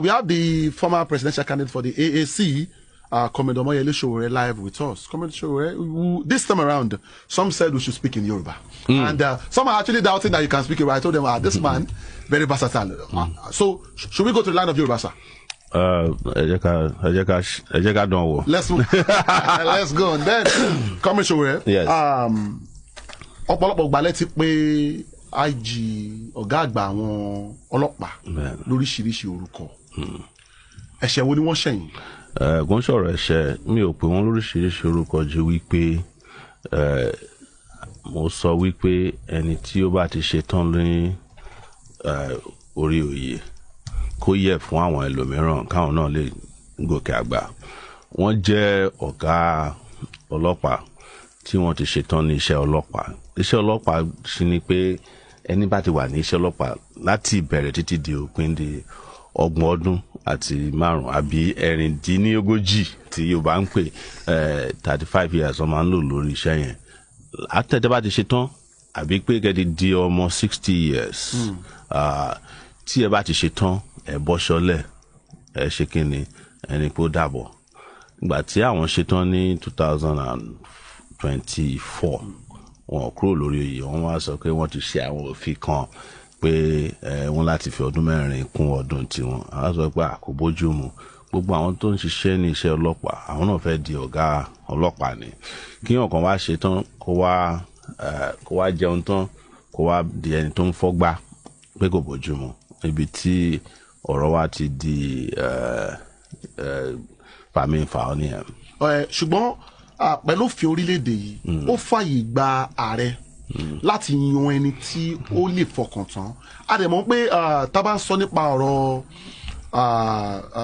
We have the former presidential candidate for the AAC, Comrade Omoyele Sowore, live with us. Comrade Sowore, who, this time around, some said we should speak in Yoruba. And some are actually doubting that you can speak Yoruba. I told them, ah, this man, very versatile. So, should we go to the line of Yoruba, sir? Ẹ jẹ́ ká ẹ jẹ́ ká dán wò. Let's move. Let's go. And then, Comrade Sowore, Yes. Ọ̀pọ̀lọpọ̀ ìgbà lẹ ti pe IG, ọ̀gá àgbà àwọn ọlọ́pàá, lóríṣiríṣi orúkọ. Ẹ̀ṣẹ̀ wo ni wọ́n ṣẹ̀yìn? Ẹ kò ń sọ̀rọ̀ ẹ̀ṣẹ̀. Mi ò pè wọ́n lóríṣiríṣi orúkọ ju wípé mo sọ wípé ẹni tí ó bá ti ṣe tán ní orí oyè, kó yẹ fún àwọn ẹlòmíràn káwọn náà lè gòkè àgbà. Wọ́n jẹ́ ọ̀gá ọlọ́pàá tí wọ́n ti ṣetán ní iṣẹ́ ọlọ́pàá. Iṣẹ́ ọlọ́pàá sì ni pé ẹni bá ti wà ní iṣẹ́ ọlọ́pàá láti ìbẹ̀rẹ̀ títí di òpin, di 35 àbí 36 tí Yorùbá ń pè 35 years, wọ́n máa ń lò lórí iṣẹ́ yẹn. Àtẹ̀tẹ̀ bá ti ṣe tán, àbí pé kẹ́ ti di ọmọ 60 years, tí ẹ bá ti ṣe tán, ẹ bọ́ ṣọlẹ̀, ẹ ṣe kí ni ẹni pé ó dàbọ̀. Ìgbà tí àwọn ṣe tán ní 2024, wọn kúrò lórí oyè. Wọn wá sọ pé wọ́n ti ṣe àwọn òfin kan pé wọ́n láti fi ọdún 4 kún ọdún tiwọn. Àwọn sọ pé kò bójú mu. Gbogbo àwọn tó ń ṣiṣẹ́ ní iṣẹ́ ọlọ́pàá, àwọn náà fẹ́ di ọ̀gá ọlọ́pàá ni. Kí ọ̀kan wá ṣe tán, kó wá jẹun tán, kó wá di ẹni tó ń fọ́gbà, pé kò bójú mu. Ibi tí ọ̀rọ̀ wa ti di fàmífà ọ nìyẹn. Ṣùgbọ́n pẹ̀lú òfin orílẹ̀-èdè yìí, ó fàyè gba ààrẹ láti yan ẹni tí ó lè fọkàn tán. A dẹ̀ mọ̀ pé tá a bá ń sọ nípa ọ̀rọ̀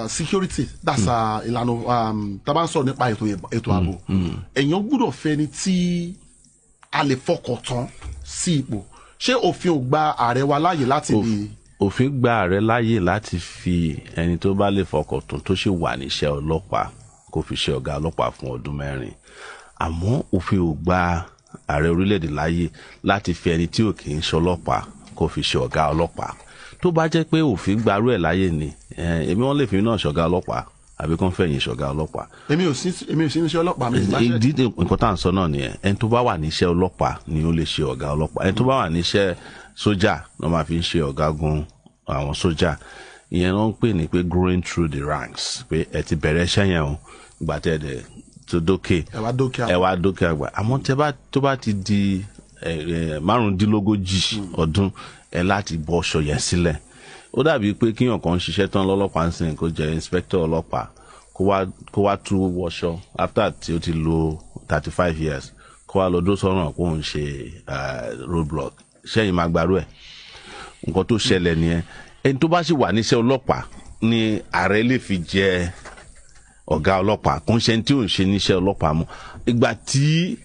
security, that's ìlànà, tá a bá ń sọ nípa ètò ààbò, èèyàn gbúdọ̀ fẹ́ ẹni tí a lè fọkàn tán sí ipò. Ṣé òfin ò gba ààrẹ wa láàyè láti lè? Òfin gba ààrẹ láàyè láti fi ẹni tó bá lè fọkàn tán, tó sì wà níṣẹ́ ọlọ́pàá, kó fi ṣe ọ̀gá ọlọ́pàá fún ọdún 4. Àmọ́ òfin ò gba ààrẹ orílẹ̀-èdè láàyè láti fi ẹni tí ò kì í ṣe ọlọ́pàá kó fi ṣe ọ̀gá ọlọ́pàá. Tó bá jẹ́ pé òfin gbarú ẹ̀ láàyè ni, èmi wọ́n lè fi náà ṣọ̀gá ọlọ́pàá, àbí kán fẹ̀yìn ṣọ̀gá ọlọ́pàá. Èmi ò sí níṣẹ́ ọlọ́pàá, mi ì bá ṣe. Ìdí nǹkan tá à ń sọ náà nìyẹn. Ẹni tó bá wà níṣẹ́ ọlọ́pàá ni ó lè ṣe ọ̀gá ọlọ́pàá. Ẹni tó bá wà níṣẹ́ sójà ló máa fi ń ṣe ọ̀gágun àwọn sójà. Ìyẹn ló ń pè ní pé growing through the ranks, pé ẹ ti bẹ̀rẹ̀ iṣẹ́ yẹn o, ìgbà tẹ́ ẹ dẹ̀ tó dókè, Ẹ wá dókè. Ẹ wá dókè àgbà. Àmọ́ tẹ́ bá tó bá ti di 35 ọdún, ẹ láti bọ́ aṣọ yẹn sílẹ̀. Ó dàbí pé kíyàn kan ń ṣiṣẹ́ tán lọ́lọ́pàá ń sìn, kó jẹ́ inspector ọlọ́pàá, kó wá tú wọṣọ after tí ó ti lo 35 years, kó wá lọ dó sọ́nà kó ń ṣe roadblock. Ṣẹ́yìn máa gbarú ẹ̀? Nǹkan tó ṣẹlẹ̀ nìyẹn. Ẹni tó bá sì wà níṣẹ́ ọlọ́pàá ni ààrẹ lè fi jẹ ọ̀gá ọlọ́pàá, kò ń ṣe ẹni tí ò ń ṣe níṣẹ́ ọlọ́pàá mọ́. Ìgbà tí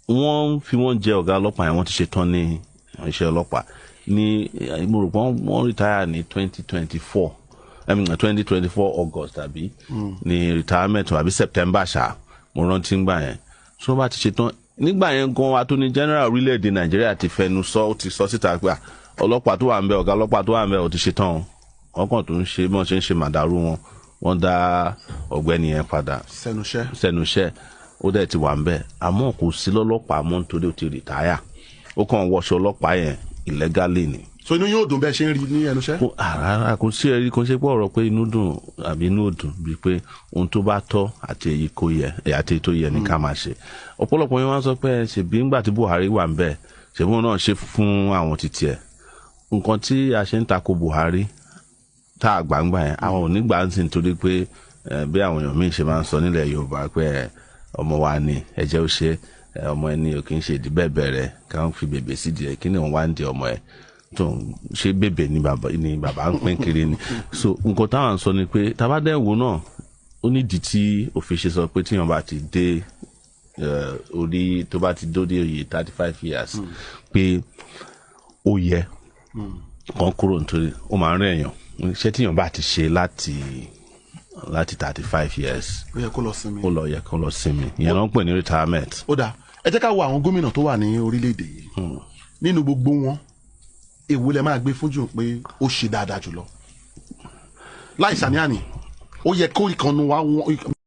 wọ́n fi wọ́n jẹ ọ̀gá ọlọ́pàá yẹn, wọ́n ti ṣe tán ní iṣẹ́ ọlọ́pàá ní. Mo rò pé wọ́n retire ní 2024, I mean 2024 August àbí ní retirement, àbí September ṣá, mo rántí ngbà yẹn. Tí wọ́n bá ti ṣe tán nígbà yẹn gan, Attorney General orílẹ̀-èdè Nàìjíríà ti fẹnu sọ, ó ti sọ síta pé ọlọ́pàá tó wà ń bẹ, ọ̀gá ọlọ́pàá tó wà ń bẹ, ó ti ṣe tán o. Wọ́n kàn tó ń ṣe bí wọ́n ṣe ń ṣe màdàrú wọn, wọ́n dá ọ̀gbẹ́ni yẹn padà sẹ́nu iṣẹ́. Sẹ́nu iṣẹ́. Ó dẹ̀ ti wà ń bẹ̀, àmọ́ kò sí lọ́lọ́pàá mọ́ nítorí ó ti retire. Ó kàn wọṣọ ọlọ́pàá yẹn illegally ni. So inú yóò dùn bẹ́ẹ̀ ṣe ń rí ní ẹnu iṣẹ́? Kò rárá, kò sí ẹ̀rí, kò ṣe pé ọ̀rọ̀ pé inú dùn àbí inú ò dùn, bíi pé ohun tó bá tọ́ àti èyí kò yẹ àti èyí tó yẹ ní ká máa ṣe. Ọ̀pọ̀lọpọ̀ yẹn wọ́n sọ pé ṣèbí ńgbà tí Buhari wà ń bẹ̀, ṣèbí òun náà ṣe fún àwọn títí ẹ̀. Nǹkan tí a ṣe ń tako Buhari tá a gbàǹgbà yẹn, àwọn ò ní gbà ń sìn, torí pé bí àwọn èèyàn míì ṣe máa ń sọ nílẹ̀ Yorùbá pé ọmọ wa ni, ẹ̀jẹ̀ ó ṣe ọmọ ẹni ò kì í ṣe ìdí bẹ́ẹ̀ bẹ̀rẹ̀ káwọn fi bèbè sídìí ẹ̀. Kí ni òun wá ń di ọmọ ẹ̀ tó ń ṣe bèbè ní bàbá ń pín kiri ni? So nǹkan táwọn ń sọ ni pé tabadẹ́wò náà, ó nídìí tí òfin ṣe sọ pé tíyan bá ti dé orí, tó bá ti dóde oyè 35 years, pé ó yẹ kan kúrò, nítorí ó máa ń rìn èèyàn. Iṣẹ́ tíyan bá ti ṣe láti 35 years, Ó yẹ kó lọ sinmi. Ó lọ yẹ kó lọ sinmi. Ìyẹn ló ń pè ní retirement. Ó dáa, ẹ jẹ́ ká wo àwọn gómìnà tó wà ní orílẹ̀-èdè yìí. Nínú gbogbo wọn, èwo lẹ máa gbé fún jù pé ó ṣe dáadáa jùlọ? Láì ṣàníàní, ó yẹ kó ìkànnù wa.